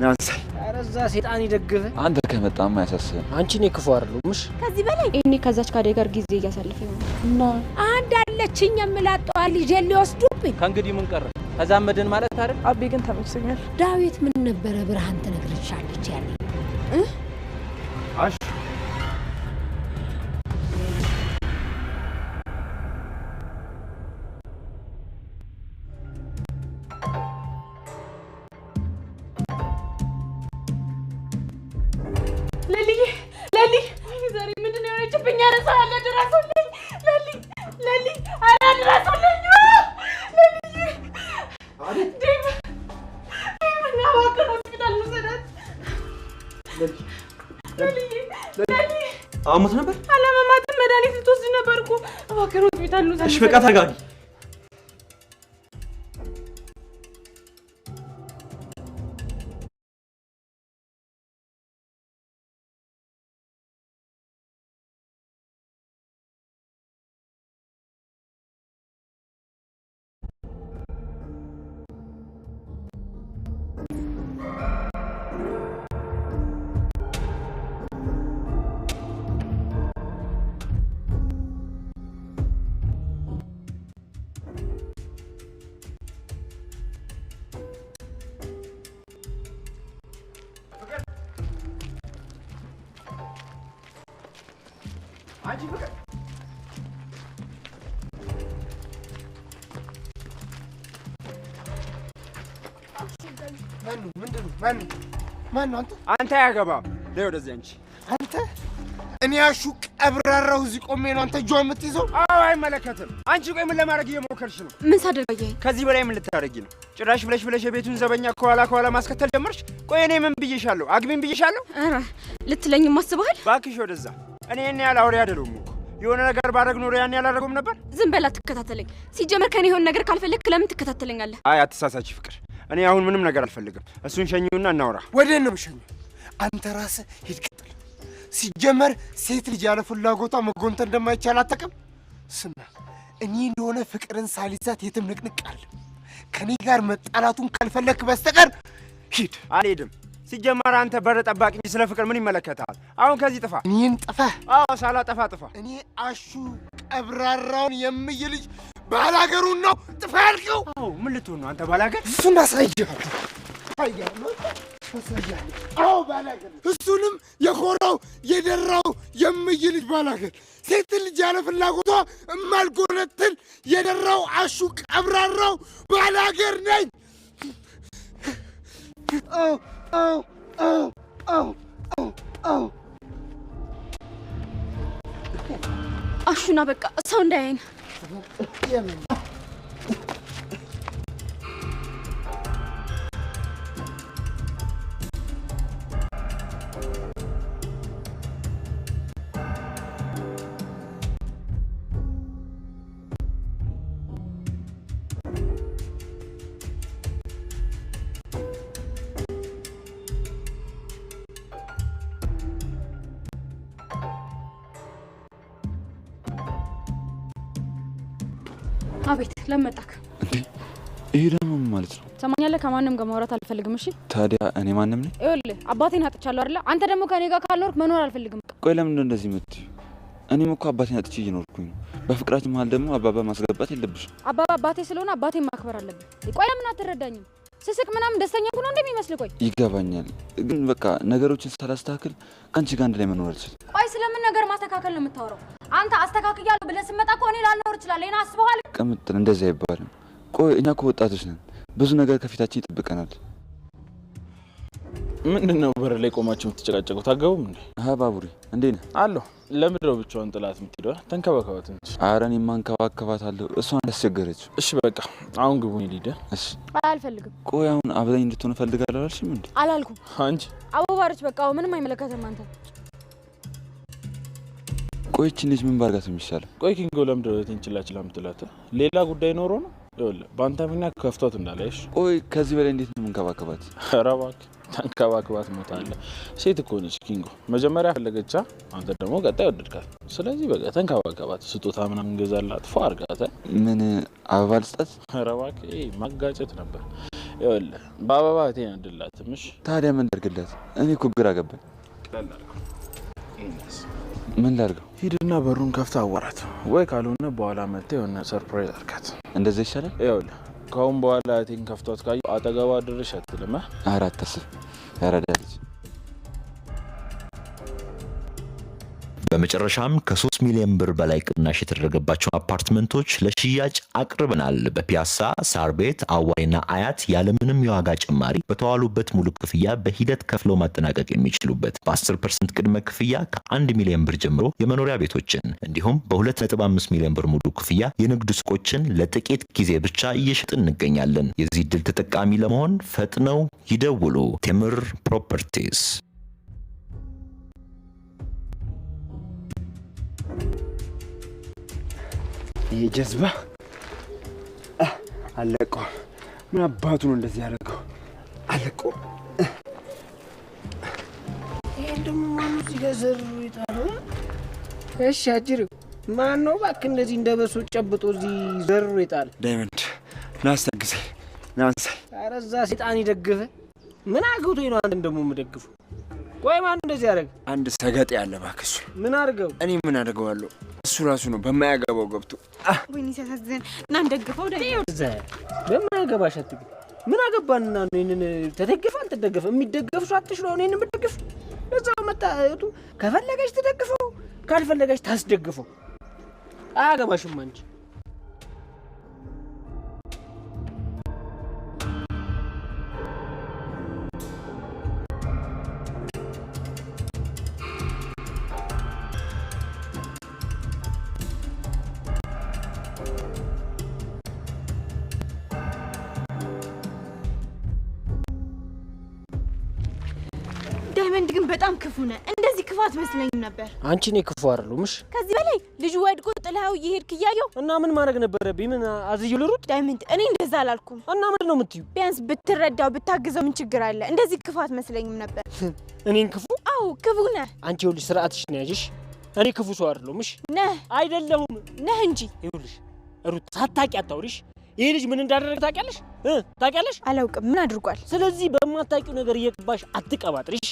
ያንሳል። ኧረ እዛ ሴጣን ይደግፍህ። አንተ ከመጣማ አያሳስብም። አንቺ እኔ ክፉ አይደለሁም። እሺ ከዚህ በላይ ይሄኔ ከዛች ካዴ ጋር ጊዜ እያሳለፈ ይሆናል። እና አንድ አለችኝ የምላጠዋ ልጄን ሊወስዱብኝ። ከእንግዲህ ምን ቀረ? ተዛመድን ማለት አይደል? አቤ ግን ተመችቶኛል። ዳዊት ምን ነበረ ብርሃን ትነግርሻለች ያለኝ። አሽ ለልዬ ለሊ፣ ዛሬ ምንድን ነው የሆነችብኝ? ኧረ ሰው አለ ድረሱልኝ! ለሊ ለሊ፣ ኧረ ድረሱልኝ! ለልዬ ዴቭ ዴቭ፣ ና እባክህን ሆስፒታል እንውሰዳት። ለልዬ ለሊ፣ አሞት ነበር። አላመማትም፣ መድኃኒት ልትወስድ ነበር እኮ። እባክህን ሆስፒታል እንውሰዳት። እሺ በቃ ተረጋጊ። አንቺ ፍቅር ማነው? ምንድን ነው? ማነው? ማነው አንተ? አንተ አያገባም። ነይ ወደዚህ አንቺ። አንተ እኔ አሹ ቀብራራው እዚህ ቆሜ ነው አንተ እጇን የምትይዘው? አዎ አይመለከትም። አንቺ ቆይ ምን ለማድረግ እየሞከርሽ ነው? ምን ሳደርግ አየኸኝ? ከዚህ በላይ ምን ልታደርጊ ነው? ጭራሽ ብለሽ ብለሽ የቤቱን ዘበኛ ከኋላ ከኋላ ማስከተል ጀመርሽ። ቆይ እኔ ምን ብዬሻለሁ? አግቢን ብዬሻለሁ? ኧረ ልትለኝም አስበሃል? እባክሽ ወደዛ። እኔ ያን ያህል አውሬ አይደለሁም እኮ። የሆነ ነገር ባደርግ ኖሮ ያን ያላደረገውም ነበር። ዝም በል አትከታተለኝ። ሲጀመር ከኔ የሆነ ነገር ካልፈለግክ ለምን ትከታተለኛለህ? አይ አትሳሳች ፍቅር፣ እኔ አሁን ምንም ነገር አልፈልግም። እሱን ሸኚውና እናውራ። ወዴት ነው የምሸኘው? አንተ ራስህ ሂድ ቀጥል። ሲጀመር ሴት ልጅ ያለ ፍላጎቷ መጎንተን እንደማይቻል አታውቅም? ስማ፣ እኔ እንደሆነ ፍቅርን ሳልይዛት የትም ንቅንቅ አለ። ከኔ ጋር መጣላቱን ካልፈለክ በስተቀር ሂድ። አልሄድም። ሲጀመር አንተ በር ጠባቂ እንጂ ስለ ፍቅር ምን ይመለከታል? አሁን ከዚህ ጥፋ። እኔን ጥፋ? አዎ ሳላጠፋ ጥፋ። እኔ አሹ ቀብራራውን የምይ ልጅ ባላገሩን ነው ጥፋ ያልከው? አዎ ምን ልትሆን ነው አንተ ባላገር? እሱን አሳይሃለሁ። አሳይሃለሁ፣ አሳይሃለሁ። አዎ ባላገር፣ እሱንም የኮራው የደራው የምይ ልጅ ባላገር፣ ሴት ልጅ ያለ ፍላጎቷ እማልጎነትል የደራው አሹ ቀብራራው ባላገር ነኝ። አዎ አዎ አዎ አዎ አዎ አዎ። አሹና በቃ ሰው እንዳያይን። የምን አቤት ለመጣክ እንዴ ይሄ ደግሞ ምን ማለት ነው? ሰማኛለህ? ከማንም ጋር ማውራት አልፈልግም። እሺ ታዲያ እኔ ማንም ነኝ? ይኸውልህ አባቴን አጥቻለሁ አይደለ? አንተ ደግሞ ከኔ ጋር ካልኖርክ መኖር አልፈልግም። ቆይ ለምንድን ነው እንደዚህ የምትይው? እኔም እኮ አባቴን አጥቼ እየኖርኩኝ ነው። በፍቅራችን መሀል ደግሞ አባባ ማስገባት የለብሽም። አባባ አባቴ ስለሆነ አባቴን ማክበር አለብን። ቆይ ለምን አትረዳኝም? ስስቅ ምናምን ደስተኛ ሆኖ እንደሚመስል ቆይ ይገባኛል፣ ግን በቃ ነገሮችን ሳላስተካክል ከአንቺ ጋር አንድ ላይ መኖር አልችልም። ቆይ ስለምን ነገር ማስተካከል ነው የምታወራው? አንተ አስተካክያለሁ ብለህ ስትመጣ እኮ እኔ ላልኖር እችላለሁ። ይሄን አስበዋል? ቅምጥል እንደዚህ አይባልም። ቆይ እኛ እኮ ወጣቶች ነን፣ ብዙ ነገር ከፊታችን ይጠብቀናል። ምንድን ነው በር ላይ ቆማችሁ የምትጨቃጨቁት? አገቡም እንዴ? አሀ ባቡሬ እንዴት ነህ? አለሁ። ለምንድን ነው ብቻዋን ጥላት የምትሄደው? ተንከባከባት እንጂ። ኧረ እኔማ እንከባከባታለሁ። እሷን ያስቸገረችው። እሺ በቃ አሁን ግቡ ልሂድ። እሺ አልፈልግም። ቆይ አሁን አብረኝ እንድትሆን እፈልጋለሁ አላልሽም እንዴ? አላልኩም። አንቺ አቦባረች በቃ ምንም አይመለከትም አንተ። ቆይ ይህችን ልጅ ምን ባርጋት ነው የሚሻለው? ቆይ ኪንጎ ለምንድን ነው እህቴን ችላ ችላ የምትላት? ሌላ ጉዳይ ኖሮ ነው? ይኸውልህ በአንተ ምክንያት ከፍቷት እንዳላይሽ። ቆይ ከዚህ በላይ እንዴት ነው የምንከባከባት? ኧረ እባክህ ተንከባክባት ሞታለህ። ሴት እኮ ነች ኪንጎ። መጀመሪያ ፈለገቻ፣ አንተ ደግሞ ቀጣይ ወደድካት። ስለዚህ በቃ ተንከባከባት፣ ስጦታ ምናምን ገዛላት፣ ፎ አድርጋት። ምን አበባ ልስጣት? ኧረ እባክህ ይሄ ማጋጨት ነበር። ይኸውልህ በአበባ እህቴን አድላትም። እሺ ታዲያ ምን ላድርግላት? እኔ እኮ ግራ ገባኝ። ምን ላድርገው? ሂድና በሩን ከፍታ አዋራት፣ ወይ ካልሆነ በኋላ መጥተህ የሆነ surprise አድርጋት። እንደዛ ይሻላል። ይኸውልህ ከአሁን በኋላ እህቴን ከፍቷት ካየሁ አጠገቧ ድርሽ አትልም። ኧረ አታስብ፣ ያራዳ ልጅ። በመጨረሻም ከ3 ሚሊዮን ብር በላይ ቅናሽ የተደረገባቸው አፓርትመንቶች ለሽያጭ አቅርበናል። በፒያሳ፣ ሳር ቤት፣ አዋሬና አያት ያለምንም የዋጋ ጭማሪ በተዋሉበት ሙሉ ክፍያ በሂደት ከፍለው ማጠናቀቅ የሚችሉበት፣ በ10% ቅድመ ክፍያ ከ1 ሚሊዮን ብር ጀምሮ የመኖሪያ ቤቶችን እንዲሁም በ2.5 ሚሊዮን ብር ሙሉ ክፍያ የንግድ ሱቆችን ለጥቂት ጊዜ ብቻ እየሸጥን እንገኛለን። የዚህ ዕድል ተጠቃሚ ለመሆን ፈጥነው ይደውሉ። ቴምር ፕሮፐርቲስ። ይሄ ጀዝባ አለቀውም። ምን አባቱ ነው እንደዚህ ያደረገው? አለቀውም። ይሄን ደግሞ ማነው እዚህ ጋር ዘርሮ የጣለው? እሺ አጅሬው ማነው እባክህ እንደዚህ እንደ በሶ ጨብጦ እዚህ ዘርሮ የጣለ? ዳይመንድ ና አስታግዘኝ፣ ና አንሳኝ። ኧረ እዛ ሴጣን ይደግፍህ። ምን አግብቶኝ ነው አንተን ደግሞ የምደግፈው? ቆይ ማን እንደዚህ ያደረገ? አንድ ሰገጤ ያለ እባክህ። እሱ ምን አድርገው? እኔ ምን አድርገዋለሁ? እሱ ራሱ ነው በማያገባው ገብቶ። ወይኔ ሲያሳዝን። ና እንደግፈው። እዛ በማያገባሽ አትግቢ። ምን አገባንና ነው ይሄንን ተደግፈ አልተደገፈ የሚደገፍ ሰው አትሽ ነው እኔን የምደግፍ? ለዛው መጣ እህቱ ከፈለገች ትደግፈው ካልፈለገች ታስደግፈው። አያገባሽም አንቺ። ዳይመንድ ግን በጣም ክፉ ነህ። እንደዚህ ክፉ አትመስለኝም ነበር። አንቺ እኔ ክፉ አይደለሁም። እሺ ከዚህ በላይ ልጁ ወድቆ ጥለኸው እየሄድክ እያየሁ እና ምን ማድረግ ነበረብኝ? ምን አዝዬው ልሩጥ? ዳይመንድ እኔ እንደዛ አላልኩም። እና ምንድን ነው የምትይው? ቢያንስ ብትረዳው ብታግዘው ምን ችግር አለ? እንደዚህ ክፉ አትመስለኝም ነበር። እኔን ክፉ? አዎ ክፉ ነህ። አንቺ ይኸውልሽ ስርዓትሽ ነው ያዥሽ። እኔ ክፉ ሰው አይደለሁም። እሺ ነህ። አይደለሁም። ነህ እንጂ። ይኸውልሽ ሩት ሳታውቂ አታውሪሽ። ይሄ ልጅ ምን እንዳደረገ ታውቂያለሽ? ታውቂያለሽ? አላውቅም። ምን አድርጓል? ስለዚህ በማታውቂው ነገር እየገባሽ አትቀባጥሪሽ።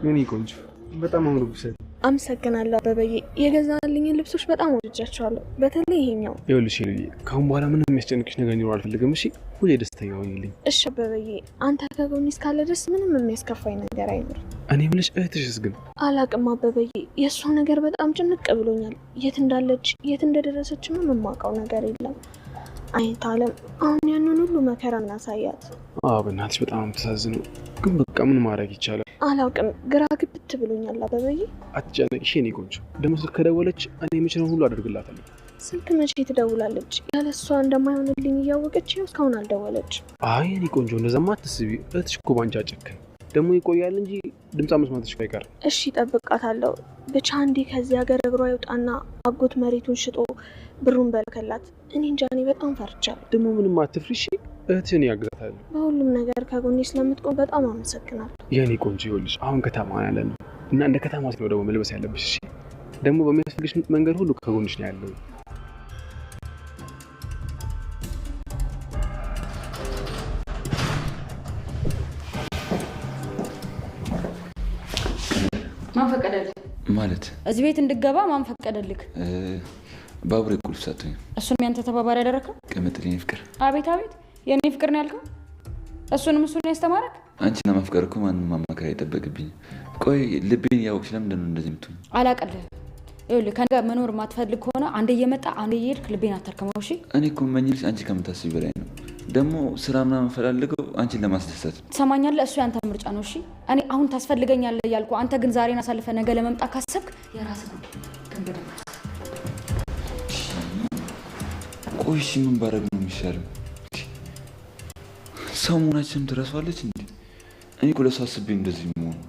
የኔ ቆንጆ በጣም አምሮብሻል። አመሰግናለሁ አበበዬ። የገዛልኝን ልብሶች በጣም ወድጃቸዋለሁ። በተለይ ይሄኛው። ይኸውልሽ ሄሉዬ፣ ከአሁን በኋላ ምንም የሚያስጨንቅሽ ነገር እንዲኖር አልፈልግም። እሺ ሁሌ ደስተኛ ሆኚልኝ። እሺ አበበዬ፣ አንተ ከጎኔ እስካለ ድረስ ምንም የሚያስከፋኝ ነገር አይኖርም። እኔ የምልሽ እህትሽስ ግን? አላቅም አበበዬ፣ የእሷ ነገር በጣም ጭንቅ ብሎኛል። የት እንዳለች የት እንደደረሰች ምንም የማውቀው ነገር የለም። አይነት አለም አሁን ያንን ሁሉ መከራ እናሳያት። አዎ በእናትሽ በጣም ነው የምታሳዝነው። ግን በቃ ምን ማድረግ ይቻላል? አላውቅም፣ ግራ ግብት ብሎኛል አበበዬ። አትጨነቂ እሺ የኔ ቆንጆ። ደግሞ ስልክ ከደወለች እኔ የምችለውን ሁሉ አደርግላታለሁ። ስልክ መቼ ትደውላለች? ያለ እሷ እንደማይሆንልኝ እያወቀች ይኸው እስካሁን አልደወለች። አይ የኔ ቆንጆ እንደዛማ አትስቢ። እህትሽ እኮ ባንቺ አጨክን። ደግሞ ይቆያል እንጂ ድምጿ መስማትሽ እኮ አይቀርም። እሺ እጠብቃታለሁ። ብቻ አንዴ ከዚህ ሀገር እግሯ ይውጣና አጎት መሬቱን ሽጦ ብሩን በልከላት። እኔ እንጃ፣ እኔ በጣም ፈርቻለሁ። ደግሞ ምንም አትፍሪ እሺ። እህትሽን ያግዛታል። በሁሉም ነገር ከጎኔ ስለምትቆም በጣም አመሰግናለሁ። የኔ ቆንጆ ይኸውልሽ አሁን ከተማ ነው ያለነው እና እንደ ከተማ ነው ደግሞ መልበስ ያለብሽ። እሺ ደግሞ በሚያስፈልግሽ መንገድ ሁሉ ከጎንሽ ነው ያለው። ማን ፈቀደልህ? ማለት እዚህ ቤት እንድገባ ማን ፈቀደልህ? ባቡሬ ቁልፍ ሰጥቶኝ። እሱንም ያንተ ተባባሪ ያደረከው? ቅምጥል የኔ ፍቅር። አቤት አቤት፣ የኔ ፍቅር ነው ያልከው? እሱንም እሱን ያስተማረክ? አንቺን ለማፍቀር እኮ ማንም ማማከር አይጠበቅብኝም። ቆይ ልቤን እያወቅሽ ለምንድን ነው እንደዚህ የምትሆኚው? አላቀልህም። ይኸውልህ ከእኔ ጋር መኖር የማትፈልግ ከሆነ አንዴ እየመጣ አንዴ እየሄድክ ልቤን አታርከመው። እሺ? እኔ እኮ የምመኝልሽ አንቺ ከምታስቢ በላይ ነው። ደግሞ ስራ ምናምን ፈልገው አንቺን ለማስደሰት ነው። ትሰማኛለህ? እሱ ያንተ ምርጫ ነው። እሺ? እኔ አሁን ታስፈልገኛለህ እያልኩ አንተ ግን ዛሬን አሳልፈህ ነገ ለመምጣት ካሰብክ የራስህ ጉዳይ። ግን በደንብ ቆይ እሺ ምን ባደርግ ነው የሚሻለው? ሰው መሆናችንም ትረሳዋለች እንዴ? እኔ እኮ ለእሷ አስቤ እንደዚህ የምሆነው።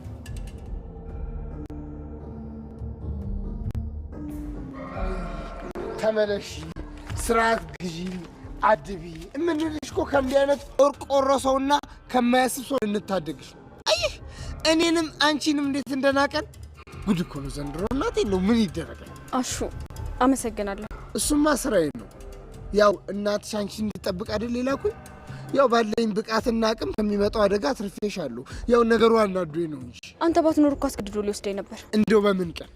ተመለሺ፣ ስርዓት ግዢ፣ አድቢ የምንልሽ እኮ ከእንዲህ አይነት ቆርቆሮ ሰውና ከማያስብ ሰው እንታደግሽ ነው። አየሽ እኔንም አንቺንም እንዴት እንደናቀን ጉድ እኮ ነው ዘንድሮ። እናቴ ነው ምን ይደረጋል? አሹ አመሰግናለሁ። እሱማ ስራዬ ነው። ያው እናትሽ አንቺን እንድጠብቅ አይደል የላኩኝ? ያው ባለኝ ብቃትና አቅም ከሚመጣው አደጋ አትርፌሻለሁ። ያው ነገሩ አናዶኝ ነው እንጂ አንተ ባትኖር እኮ አስገድዶ ሊወስደኝ ነበር። እንደው በምን ቀን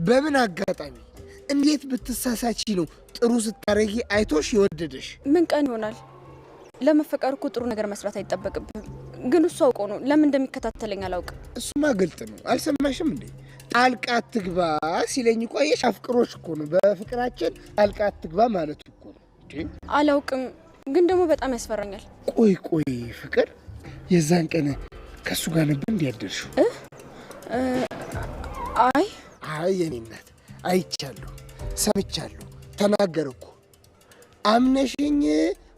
በምን አጋጣሚ እንዴት ብትሳሳቺ ነው ጥሩ ስታረጊ አይቶሽ የወደደሽ? ምን ቀን ይሆናል? ለመፈቀር እኮ ጥሩ ነገር መስራት አይጠበቅብህም። ግን እሱ አውቆ ነው። ለምን እንደሚከታተለኝ አላውቅም። እሱማ ግልጥ ነው። አልሰማሽም እንዴ? ጣልቃ አትግባ ሲለኝ እኮ አየሽ፣ አፍቅሮሽ እኮ ነው። በፍቅራችን ጣልቃ አትግባ ማለት እኮ ነው። እንዴ አላውቅም፣ ግን ደግሞ በጣም ያስፈራኛል። ቆይ ቆይ ፍቅር፣ የዛን ቀን ከእሱ ጋር ነበር እንዴ ያደርሽው? አይ አይ የኔ እናት አይቻለሁ፣ ሰምቻለሁ፣ ተናገረ እኮ። አምነሽኝ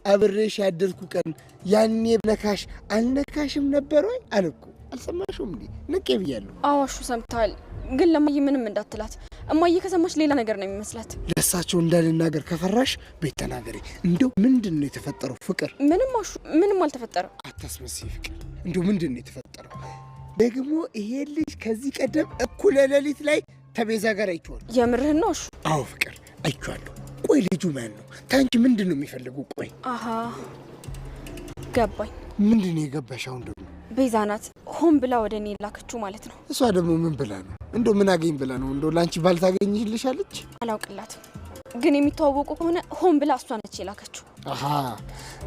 አብሬሽ ያደርኩ ቀን ያኔ ብነካሽ አልነካሽም ነበር ወይ አለ እኮ። አልሰማሽውም እንዴ? ንቄ ብያለሁ። አዎ አሹ ሰምተሃል። ግን ለማዬ ምንም እንዳትላት። እማዬ ከሰማች ሌላ ነገር ነው የሚመስላት። ለእሳቸው እንዳልናገር ከፈራሽ ቤት ተናገሪ። እንደው ምንድን ነው የተፈጠረው ፍቅር? ምንም አሹ፣ ምንም አልተፈጠረም። አታስመስይ ፍቅር። እንደው ምንድን ነው የተፈጠረው? ደግሞ ይሄ ልጅ ከዚህ ቀደም እኩለ ሌሊት ላይ ተቤዛ ጋር አይቼዋለሁ። የምርህን ነው አሹ? አዎ ፍቅር አይቼዋለሁ። ቆይ ልጁ ማን ነው? ታንቺ ምንድን ነው የሚፈልገው? ቆይ አሃ ገባኝ። ምንድን ነው የገባሽ? አሁን ደግሞ ቤዛ ናት ሆን ብላ ወደ እኔ ላከችው ማለት ነው። እሷ ደግሞ ምን ብላ ነው? እንደው ምን አገኝ ብላ ነው? እንደው ላንቺ ባል ታገኝልሻለች? አላውቅላትም፣ ግን የሚተዋወቁ ከሆነ ሆን ብላ እሷ ነች የላከችው። አሃ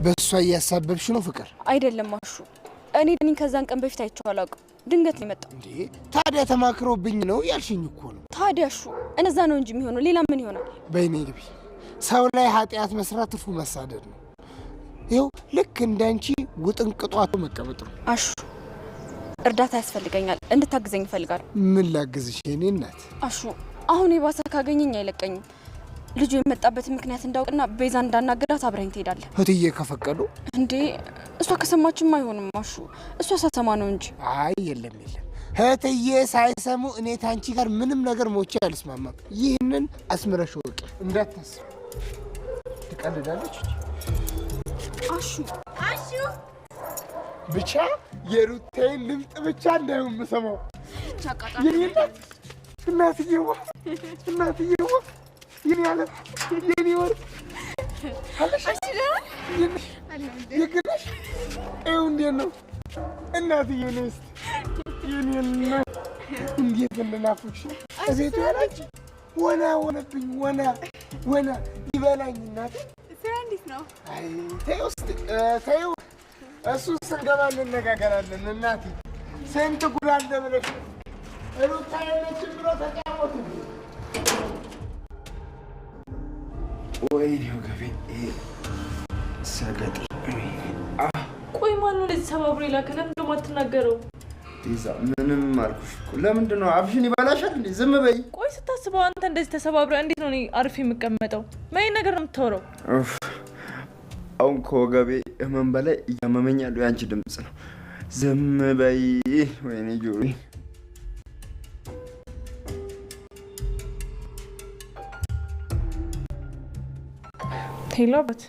በእሷ እያሳበብሽ ነው ፍቅር? አይደለም አሹ፣ እኔ ዳኒን ከዛን ቀን በፊት አይቼው አላውቅም። ድንገት ነው የመጣው። እንዴ ታዲያ ተማክሮብኝ ነው ያልሽኝ እኮ ነው። ታዲያ አሹ እነዛ ነው እንጂ የሚሆነው ሌላ ምን ይሆናል? በይኔ ግቢ። ሰው ላይ ኃጢአት መስራት ትርፉ መሳደድ ነው። ይኸው ልክ እንዳንቺ ውጥንቅጧ መቀመጥ ነው። አሹ እርዳታ ያስፈልገኛል፣ እንድታግዘኝ እፈልጋለሁ። ምን ላግዝሽ የኔ እናት? አሹ አሁን የባሰ ካገኘኝ አይለቀኝም። ልጁ የመጣበት ምክንያት እንዳውቅና ቤዛ እንዳናግራት አብረኝ ትሄዳለህ። እህትዬ ከፈቀዱ። እንዴ እሷ ከሰማችም አይሆንም አሹ፣ እሷ ሳትሰማ ነው እንጂ። አይ የለም የለም፣ እህትዬ ሳይሰሙ እኔ ታንቺ ጋር ምንም ነገር ሞቼ አልስማማም። ይህንን አስምረሽ ወቂ፣ እንዳታስብ። ትቀልዳለች አሹ። አሹ ብቻ የሩታዬን ድምፅ ብቻ እንዳይሆን የምሰማው። የኔ እናት፣ እናትዬዋ፣ እናትዬዋ፣ የኔ ዓለም፣ የኔ ወርቅ አለሽ? የግነሽ ይኸው እንዴት ነው እናትዬ? ነይ እስኪ የኔ እናት፣ እንዴት እንደናፈቅሽ እቤቱ ያላችሁ ወና ሆነብኝ። ወና ወና ይበላኝ እናቴ። ስራ እንዴት ነው? አይ ተይው እስኪ ተይው፣ እሱ ስንገባ እንነጋገራለን። እናቴ ስንት ጉድ አለ ብለሽ ሩታ የለችም ብሎ ተጫወቱብኝ። ወይኔ ወገቤ ሰገጥ። ቆይ ማነው እንደዚህ ሰባብሮ የላከ? ለምንድን ነው የማትናገረው? ቤዛ ምንም አልኩሽ እኮ። ለምንድን ነው አፍሽን ይበላሻል እንዴ? ዝም በይ። ቆይ ስታስበው አንተ እንደዚህ ተሰባብረህ እንዴት ነው እኔ አርፌ የምቀመጠው? ምን ነገር ነው የምታወራው? አሁን ከወገቤ ህመም በላይ እያመመኝ ያለው የአንቺ ድምፅ ነው። ዝም በይ። ወይኔ ጆሮዬ። Hello አባት።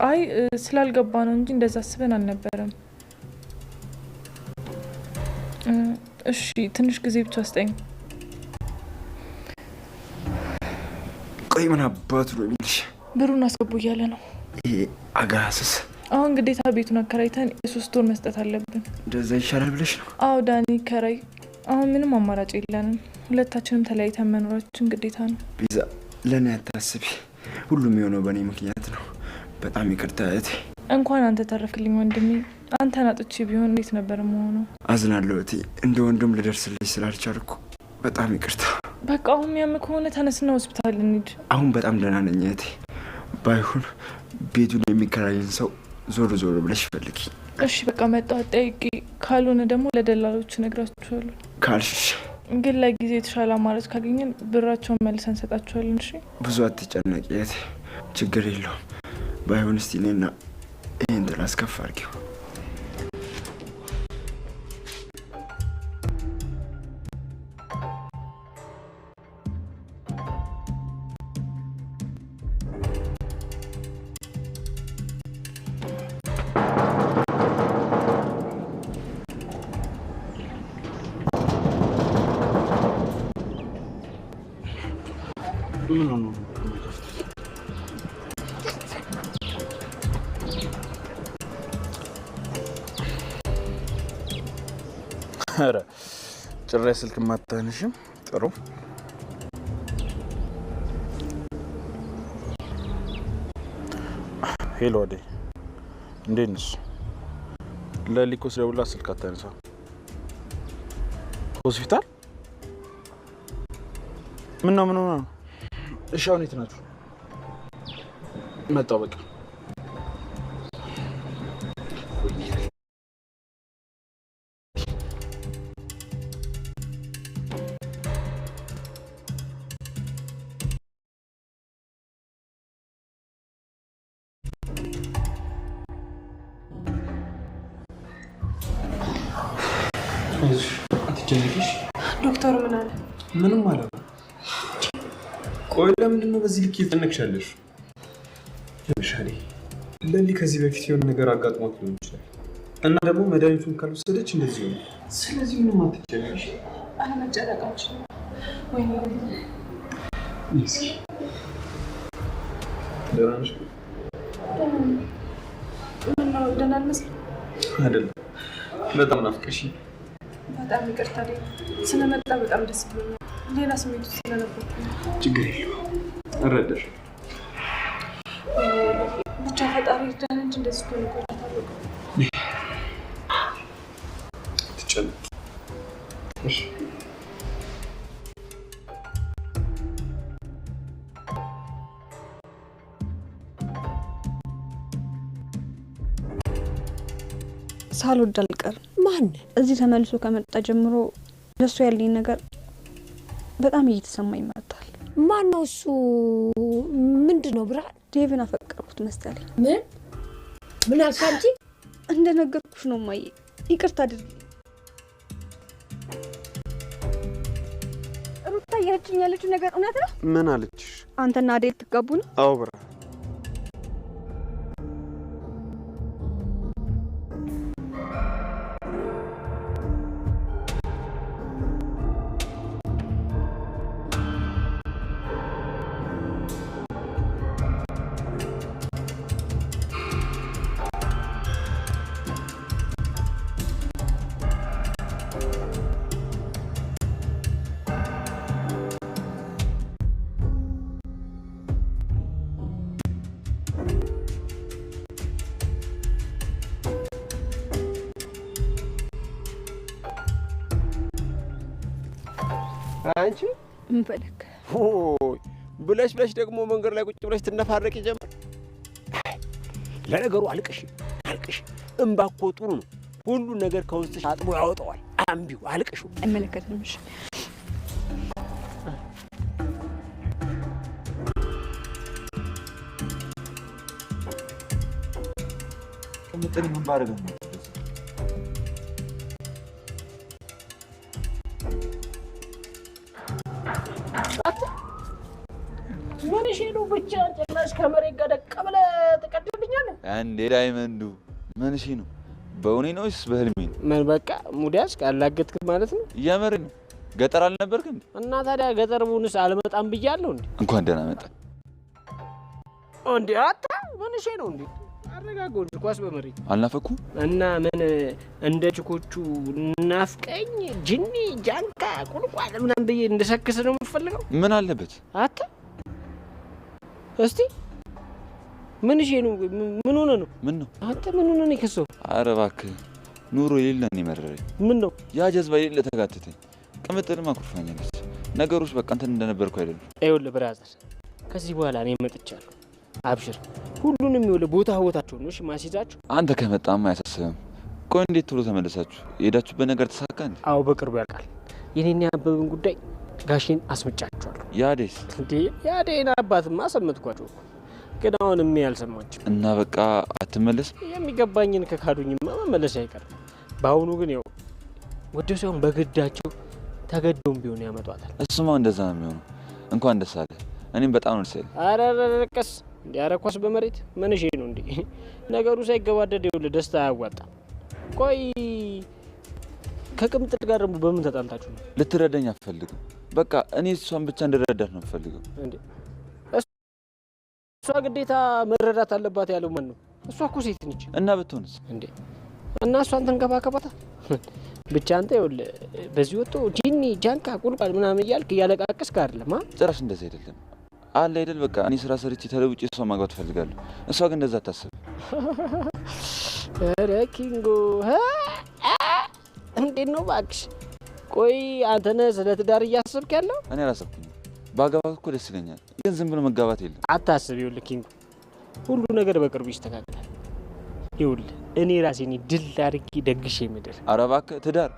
አይ ስላልገባ ነው እንጂ እንደዛ አስበን አልነበረም። እሺ ትንሽ ጊዜ ብቻ ስጠኝ። ቆይ ምን አባቱ ነው የሚልሽ? ብሩን አስገቡ እያለ ነው። ይሄ አጋስስ። አሁን ግዴታ ቤቱን አከራይተን የ3 ወር መስጠት አለብን። እንደዛ ይሻላል ብለሽ ነው? አዎ ዳኒ ከራይ። አሁን ምንም አማራጭ የለንም። ሁለታችንም ተለያይተን መኖራችን ግዴታ ነው። ቤዛ ለእኔ አታስቢ፣ ሁሉም የሆነው በእኔ ምክንያት ነው። በጣም ይቅርታ እህቴ። እንኳን አንተ ተረፍክልኝ ወንድሜ። አንተን አጥቼ ቢሆን እንዴት ነበር መሆኑ? አዝናለሁ እህቴ፣ እንደ ወንድም ልደርስልሽ ስላልቻልኩ በጣም ይቅርታ። በቃ አሁን የሚያም ከሆነ ተነስና ሆስፒታል እንሂድ። አሁን በጣም ደህና ነኝ እህቴ። ባይሆን ቤቱን የሚከራይን ሰው ዞር ዞር ብለሽ ፈልጊ። እሺ በቃ መጣሁ አጠያይቄ፣ ካልሆነ ደግሞ ለደላሎች እነግራቸዋለሁ። ካልሽሽ ግን ለጊዜ የተሻለ አማራጭ ካገኘን ብራቸውን መልሰን እንሰጣቸዋለን። እሺ ብዙ አትጨነቂ እህቴ፣ ችግር የለውም። ባይሆን እስቲ እኔና ይሄን ጥላ አስከፍ አድርጊው። ምን ሆኖ ነው የማይከፍተው? ኧረ ጭራሽ ስልክ ማታነሽም። ጥሩ Hello አደይ፣ እንዴት ነሽ? ለሊ እኮ ስደውልላት ስልክ አታነሳም። ሆስፒታል? ምነው ምን ሆና ነው? እሺ አሁን የት ናችሁ? መጣሁ በቃ። አትጨነቂሽ። ዶክተሩ ምን አለ? ምንም አለ። ቆይ ለምንድን ነው በዚህ ልክ እየተጨነቅሻለሽ? ለምሳሌ ለሊ ከዚህ በፊት የሆነ ነገር አጋጥሟት ሊሆን ይችላል እና ደግሞ መድኃኒቱን ካልወሰደች እንደዚህ ሆነ። ስለዚህ ምንም አትጨነቂሽ። አለመጨነቅ አልችልም። ወይኔ እስኪ ደህና ነሽ? ምነው ደህና አልመስልም? አይደለም፣ በጣም ናፍቀሽኝ። በጣም ይቅርታ ስለመጣ በጣም ደስ ብሎኛል። ሌላ ስሜት ውስጥ ስለነበርኩ ነው። ችግር የለውም እረዳሻለሁ። ብቻ ፈጣሪ ይርዳን እንጂ እንደዚህ ሆኖ ቆይቶ አታውቅም። አትጨነቂ እሺ። ሳልወድ አልቀርም። ማን እዚህ ተመልሶ ከመጣ ጀምሮ ለሱ ያለኝ ነገር በጣም እየተሰማኝ መጥቷል። ማን ነው እሱ? ምንድን ነው ብርሃን? ዴቭን አፈቀርኩት መሰለኝ። ምን ምን አልሽ አንቺ? እንደነገርኩሽ ነው እማዬ፣ ይቅርታ አድርጊ። ሩታ እያለችኝ ያለችው ነገር እውነት ነው? ምን አለችሽ? አንተና አዴል ትጋቡ ነው? አዎ ብርሃን። አንቺ ምን ፈለክ? ሆይ ብለሽ ብለሽ ደግሞ መንገድ ላይ ቁጭ ብለሽ ትነፋረቂ ጀመር። ለነገሩ አልቅሽ አልቅሽ፣ እምባ እኮ ጥሩ ነው። ሁሉን ነገር ከውስጥሽ አጥቦ ያወጣዋል። አንቢው አልቅሹ። አይመለከትም። እሺ ቅምጥል ምን ባደርግ ነው? ምን እሺ ነው ብቻ ጭራሽ ከመሬት ጋር ደቅ ብለህ ትቀድልኛለህ? እንዴ ዳይመንዱ ምን እሺ ነው? በእውኔ ነው ወይስ በህልሜ ነው? ምን በቃ ሙዲያስ ካላገጥክ ማለት ነው? የምር ነው። ገጠር አልነበርክ እንዴ? እና ታዲያ ገጠር ብሆንስ አልመጣም ብያለሁ እንዴ? እንኳን ደህና መጣ። እንዴ አታ ምን እሺ ነው እንዴ? አረጋጋው እንጂ ኳስ በመሬት አልናፈኩም። እና ምን እንደ ችኮቹ ናፍቀኝ ጅኒ ጃንካ ቁልቋል ምናምን ብዬ እንድሰክስ ነው የምፈልገው? ምን አለበት? አታ እስቲ ምን እሺ ነው? ምን ሆነ ነው? ምን ነው አንተ ምን ሆነ ነው የከሰው? ኧረ እባክህ ኑሮ የሌለ ነው የመረረኝ። ምን ነው ያ ጀዝባ የሌለ ተጋተተኝ። ቅምጥልም አኩርፋኛለች። ነገሮች በቃ እንትን እንደነበርኩ አይደሉም። ይኸውልህ brother፣ ከዚህ በኋላ እኔ መጥቻለሁ። አብሽር፣ ሁሉንም ይኸውልህ ቦታ ቦታቸው ነው እሺ ማስይዛችሁ። አንተ ከመጣማ አያሳስብም። ቆይ እንዴት ቶሎ ተመለሳችሁ? የሄዳችሁበት ነገር ተሳካ እንዴ? አዎ በቅርቡ ያልቃል። የኔና ያበብን ጉዳይ ጋሼን አስመጫቸዋለሁ። ያዴስ እንዴ ያዴን አባትማ አሰመጥኳቸው እኮ ግን አሁንም ያልሰማችም እና በቃ አትመለስም? የሚገባኝን ከካዱኝማ መመለስ አይቀርም። በአሁኑ ግን ያው ወደው ሳይሆን በግዳቸው ተገደውም ቢሆን ያመጧታል። እሱማ እንደዛ ነው የሚሆነው። እንኳን ደስ አለ። እኔም በጣም ነው ደስ ያለኝ። ኧረ ኧረ ቀስ እንዴ! ኧረ ኳስ በመሬት ምን እሺ ነው እንዴ? ነገሩ ሳይገባደድ ይኸውልህ ደስታ አያዋጣም። ቆይ ከቅምጥል ጋር ደግሞ በምን ተጣልታችሁ ነው? ልትረዳኝ አትፈልግም። በቃ እኔ እሷን ብቻ እንድረዳት ነው የምፈልገው። እንዴ ግዴታ መረዳት አለባት ያለው ማን ነው? እሷ እኮ ሴት ነች። እና ብትሆንስ እንዴ? እና እሷን ተንከባከባታ። ብቻ አንተ ይኸውልህ በዚህ ወጥቶ ጂኒ ጃንካ ቁልቋል ምናምን እያልክ እያለቃቀስክ አይደለም። ጭራሽ እንደዚህ አይደለም አለ አይደል? በቃ እኔ ስራ ሰርቼ ተለውጬ እሷ ማግባት እፈልጋለሁ። እሷ ግን እንደዛ አታስብም። ኧረ ኪንጎ እንዴት ነው እባክሽ? ቆይ አንተ ነህ ስለ ትዳር እያሰብክ ያለው? እኔ አላሰብኩኝም። ባገባት እኮ ደስ ይለኛል፣ ግን ዝም ብሎ መጋባት የለም። አታስብ። ይኸውልህ ኪንጎ ሁሉ ነገር በቅርቡ ይስተካከላል። ይኸውልህ እኔ ራሴን ድል አድርጌ ደግሼ ምድር። ኧረ እባክህ ትዳር።